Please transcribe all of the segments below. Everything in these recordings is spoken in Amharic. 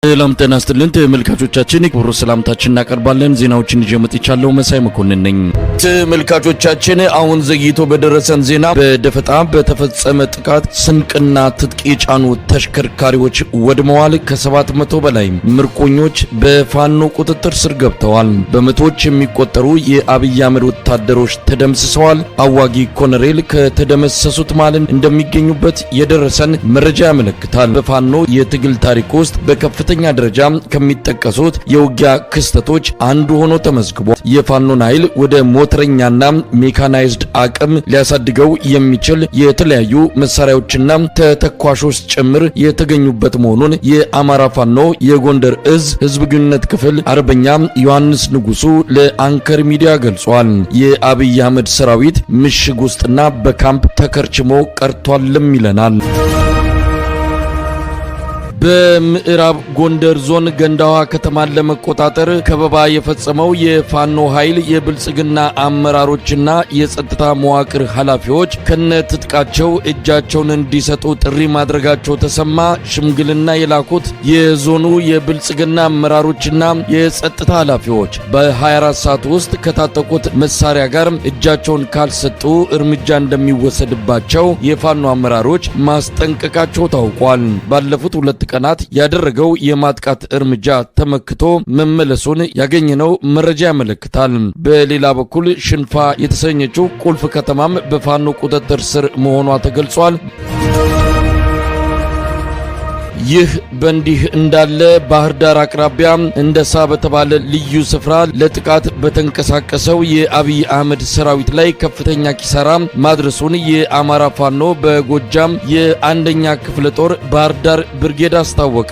ሰላም ጤና ይስጥልን ተመልካቾቻችን፣ ክቡር ሰላምታችን እናቀርባለን። ዜናዎችን ይዤ መጥቻለሁ። መሳይ መኮንን ነኝ። ተመልካቾቻችን፣ አሁን ዘግይቶ በደረሰን ዜና በደፈጣ በተፈጸመ ጥቃት ስንቅና ትጥቅ የጫኑ ተሽከርካሪዎች ወድመዋል። ከ700 በላይ ምርኮኞች በፋኖ ቁጥጥር ስር ገብተዋል። በመቶዎች የሚቆጠሩ የአብይ አህመድ ወታደሮች ተደምስሰዋል። አዋጊ ኮሎኔል ከተደመሰሱት መሃል እንደሚገኙበት የደረሰን መረጃ ያመለክታል። በፋኖ የትግል ታሪክ ውስጥ በከፍተኛ ደረጃ ከሚጠቀሱት የውጊያ ክስተቶች አንዱ ሆኖ ተመዝግቧል። የፋኖን ኃይል ወደ ሞተረኛና ሜካናይዝድ አቅም ሊያሳድገው የሚችል የተለያዩ መሳሪያዎችና ተተኳሾች ጭምር የተገኙበት መሆኑን የአማራ ፋኖ የጎንደር እዝ ህዝብ ግንኙነት ክፍል አርበኛ ዮሐንስ ንጉሱ ለአንከር ሚዲያ ገልጿል። የአብይ አህመድ ሰራዊት ምሽግ ውስጥና በካምፕ ተከርችሞ ቀርቷልም ይለናል። በምዕራብ ጎንደር ዞን ገንዳዋ ከተማን ለመቆጣጠር ከበባ የፈጸመው የፋኖ ኃይል የብልጽግና አመራሮችና የጸጥታ መዋቅር ኃላፊዎች ከነትጥቃቸው እጃቸውን እንዲሰጡ ጥሪ ማድረጋቸው ተሰማ። ሽምግልና የላኩት የዞኑ የብልጽግና አመራሮችና የጸጥታ ኃላፊዎች በ24 ሰዓት ውስጥ ከታጠቁት መሳሪያ ጋር እጃቸውን ካልሰጡ እርምጃ እንደሚወሰድባቸው የፋኖ አመራሮች ማስጠንቀቃቸው ታውቋል። ባለፉት 2 ቀናት ያደረገው የማጥቃት እርምጃ ተመክቶ መመለሱን ያገኘነው መረጃ ያመለክታል። በሌላ በኩል ሽንፋ የተሰኘችው ቁልፍ ከተማም በፋኖ ቁጥጥር ስር መሆኗ ተገልጿል። ይህ በእንዲህ እንዳለ ባህር ዳር አቅራቢያ እንደሳ በተባለ ልዩ ስፍራ ለጥቃት በተንቀሳቀሰው የአብይ አህመድ ሰራዊት ላይ ከፍተኛ ኪሳራ ማድረሱን የአማራ ፋኖ በጎጃም የአንደኛ ክፍለ ጦር ባህር ዳር ብርጌድ አስታወቀ።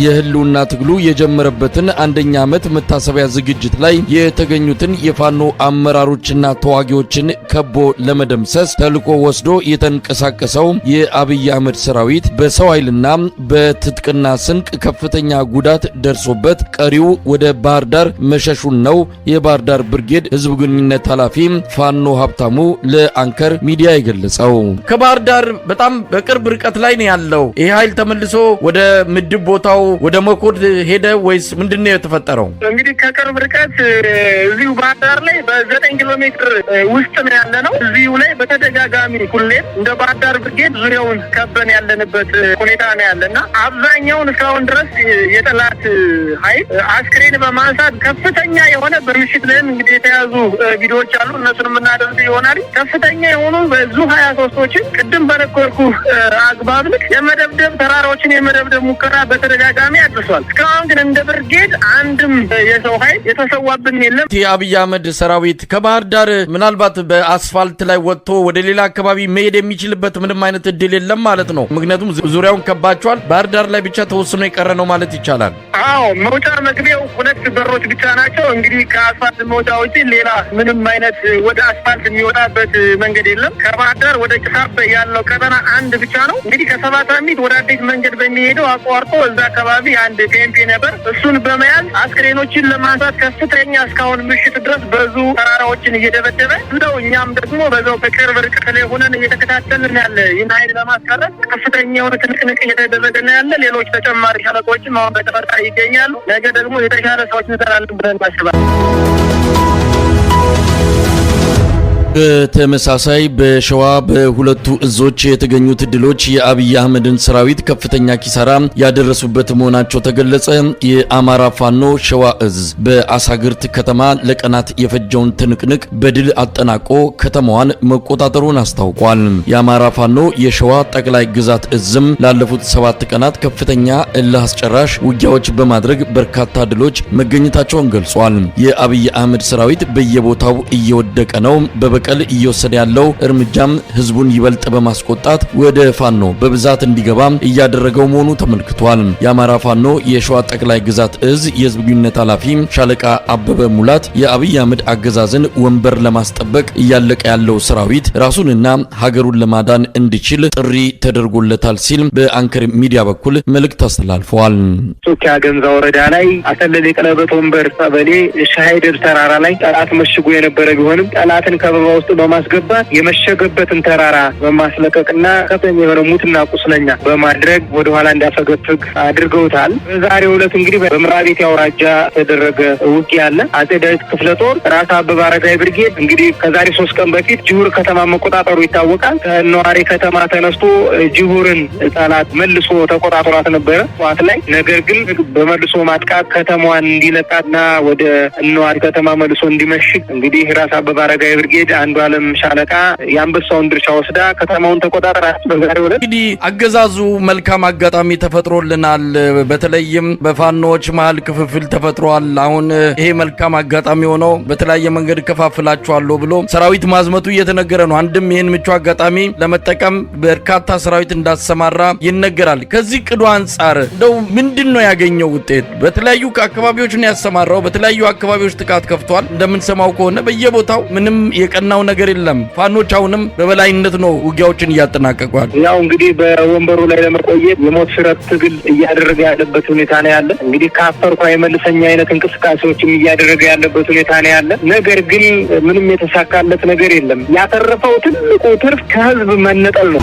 የህልውና ትግሉ የጀመረበትን አንደኛ ዓመት መታሰቢያ ዝግጅት ላይ የተገኙትን የፋኖ አመራሮችና ተዋጊዎችን ከቦ ለመደምሰስ ተልዕኮ ወስዶ የተንቀሳቀሰው የአብይ አህመድ ሰራዊት በሰው ኃይልና በትጥቅና ስንቅ ከፍተኛ ጉዳት ደርሶበት ቀሪው ወደ ባህር ዳር መሸሹን ነው የባህር ዳር ብርጌድ ህዝብ ግንኙነት ኃላፊ ፋኖ ሀብታሙ ለአንከር ሚዲያ የገለጸው። ከባህር ዳር በጣም በቅርብ ርቀት ላይ ነው ያለው። ይሄ ኃይል ተመልሶ ወደ ምድብ ቦታው ወደ መኮድ ሄደ ወይስ ምንድነው የተፈጠረው? እንግዲህ ከቅርብ ርቀት እዚሁ ባህር ዳር ላይ በ9 ኪሎ ሜትር ውስጥ ነው ያለ ነው። እዚሁ ላይ በተደጋጋሚ ሁሌም እንደ ባህር ዳር ብርጌድ ዙሪያውን ከበን ያለንበት ሁኔታ ነው ያለና አብዛኛውን እስካሁን ድረስ የጠላት ኃይል አስክሬን በማንሳት ከፍተኛ የሆነ በምሽት ላይም እንግዲህ የተያዙ ቪዲዮዎች አሉ። እነሱን የምናደርግ ይሆናል። ከፍተኛ የሆኑ በዙ 23ቶችን ቅድም በነገርኩ አግባብ ልክ የመደብደብ ተራራዎችን የመደብደብ ሙከራ በተደጋጋሚ አድርሷል። እስካሁን ግን እንደ ብርጌድ አንድም የሰው ኃይል የተሰዋብን የለም። የአብይ አህመድ ሰራዊት ከባህር ዳር ምናልባት በአስፋልት ላይ ወጥቶ ወደ ሌላ አካባቢ መሄድ የሚችልበት ምንም አይነት እድል የለም ማለት ነው። ምክንያቱም ዙሪያውን ከባቸዋል። ባህር ዳር ላይ ብቻ ተወስኖ የቀረ ነው ማለት ይቻላል። አዎ፣ መውጫ መግቢያው 2 በሮች ብቻ ናቸው። እንግዲህ ከአስፋልት መውጫ ውጪ ሌላ ምንም አይነት ወደ አስፋልት የሚወጣበት መንገድ የለም። ከባህር ዳር ወደ ጭሳብ ያለው ቀጠና አንድ ብቻ ነው። እንግዲህ ከሰባት አሚት ወደ አዲስ መንገድ በሚሄደው አቋርጦ እዛ አካባቢ አንድ ቴምፔ ነበር። እሱን በመያዝ አስክሬኖችን ለማንሳት ከፍተኛ እስካሁን ምሽት ድረስ በዙ ተራራዎችን እየደበደበ እንደው እኛም ደግሞ በዛው በቅርብ ርቀት ላይ ሆነን እየተከታተልን ያለ ይህን ኃይል ለማስቀረት ከፍተኛ የሆነ ትንቅንቅ እየተደረገ ነው ያለ። ሌሎች ተጨማሪ ሸለቆችም አሁን በተፈጣ ይገኛሉ። ነገ ደግሞ የተሻለ ሰዎች እንሰራለን ብለን እናስባለን። በተመሳሳይ በሸዋ በሁለቱ እዞች የተገኙት ድሎች የአብይ አህመድን ሰራዊት ከፍተኛ ኪሳራ ያደረሱበት መሆናቸው ተገለጸ። የአማራ ፋኖ ሸዋ እዝ በአሳግርት ከተማ ለቀናት የፈጀውን ትንቅንቅ በድል አጠናቆ ከተማዋን መቆጣጠሩን አስታውቋል። የአማራ ፋኖ የሸዋ ጠቅላይ ግዛት እዝም ላለፉት 7 ቀናት ከፍተኛ እልህ አስጨራሽ ውጊያዎች በማድረግ በርካታ ድሎች መገኘታቸውን ገልጿል። የአብይ አህመድ ሰራዊት በየቦታው እየወደቀ ነው። በበቀል እየወሰደ ያለው እርምጃም ህዝቡን ይበልጥ በማስቆጣት ወደ ፋኖ በብዛት እንዲገባ እያደረገው መሆኑ ተመልክቷል። የአማራ ፋኖ የሸዋ ጠቅላይ ግዛት እዝ የህዝብ ግንኙነት ኃላፊ ሻለቃ አበበ ሙላት የአብይ አህመድ አገዛዝን ወንበር ለማስጠበቅ እያለቀ ያለው ሰራዊት ራሱንና ሀገሩን ለማዳን እንዲችል ጥሪ ተደርጎለታል ሲል በአንከር ሚዲያ በኩል መልእክት አስተላልፈዋል። ሶኪያ ገንዛ ወረዳ ላይ አሰለል የቀለበት ወንበር ቀበሌ ሻሃይደር ተራራ ላይ ጠላት መሽጎ የነበረ ቢሆንም ጠላትን ከበባ ውስጥ በማስገባት የመሸገበትን ተራራ በማስለቀቅና ከፍተኛ የሆነ ሙትና ቁስለኛ በማድረግ ወደኋላ እንዳፈገፍግ አድርገውታል። በዛሬው ዕለት እንግዲህ በመራቤቴ አውራጃ የተደረገ ውጊያ አለ። አጼ ዳዊት ክፍለ ጦር ራስ አበበ አረጋዊ ብርጌድ እንግዲህ ከዛሬ 3 ቀን በፊት ጅሁር ከተማ መቆጣጠሩ ይታወቃል። ከነዋሪ ከተማ ተነስቶ ጅሁርን ጠላት መልሶ ተቆጣጥሯት ነበረ ጠዋት ላይ። ነገር ግን በመልሶ ማጥቃት ከተማዋን እንዲለቃትና ወደ እነዋሪ ከተማ መልሶ እንዲመሽግ እንግዲህ ራስ አበበ አረጋዊ ብርጌድ አንዱ አለም ሻለቃ የአንበሳውን ድርሻ ወስዳ ከተማውን ተቆጣጠራ። በዛሬው ዕለት እንግዲህ አገዛዙ መልካም አጋጣሚ ተፈጥሮልናል፣ በተለይም በፋኖዎች መሀል ክፍፍል ተፈጥሯል፣ አሁን ይሄ መልካም አጋጣሚ ሆኖ በተለያየ መንገድ ከፋፍላችኋለሁ ብሎ ሰራዊት ማዝመቱ እየተነገረ ነው። አንድም ይህን ምቹ አጋጣሚ ለመጠቀም በርካታ ሰራዊት እንዳሰማራ ይነገራል። ከዚህ ቅዱ አንጻር እንደው ምንድን ነው ያገኘው ውጤት? በተለያዩ አካባቢዎች ነው ያሰማራው። በተለያዩ አካባቢዎች ጥቃት ከፍቷል። እንደምንሰማው ከሆነ በየቦታው ምንም የቀናው ነገር የለም። ፋኖች አሁንም በበላይነት ነው ውጊያዎችን እያጠናቀቋል። ያው እንግዲህ በወንበሩ ላይ ለመቆየት የሞት ሽረት ትግል እያደረገ ያለበት ሁኔታ ነው ያለ። እንግዲህ ካፈርኩ አይመልሰኝ አይነት እንቅስቃሴዎችም እያደረገ ያለበት ሁኔታ ነው ያለ። ነገር ግን ምንም የተሳካለት ነገር የለም። ያተረፈው ትልቁ ትርፍ ከህዝብ መነጠል ነው።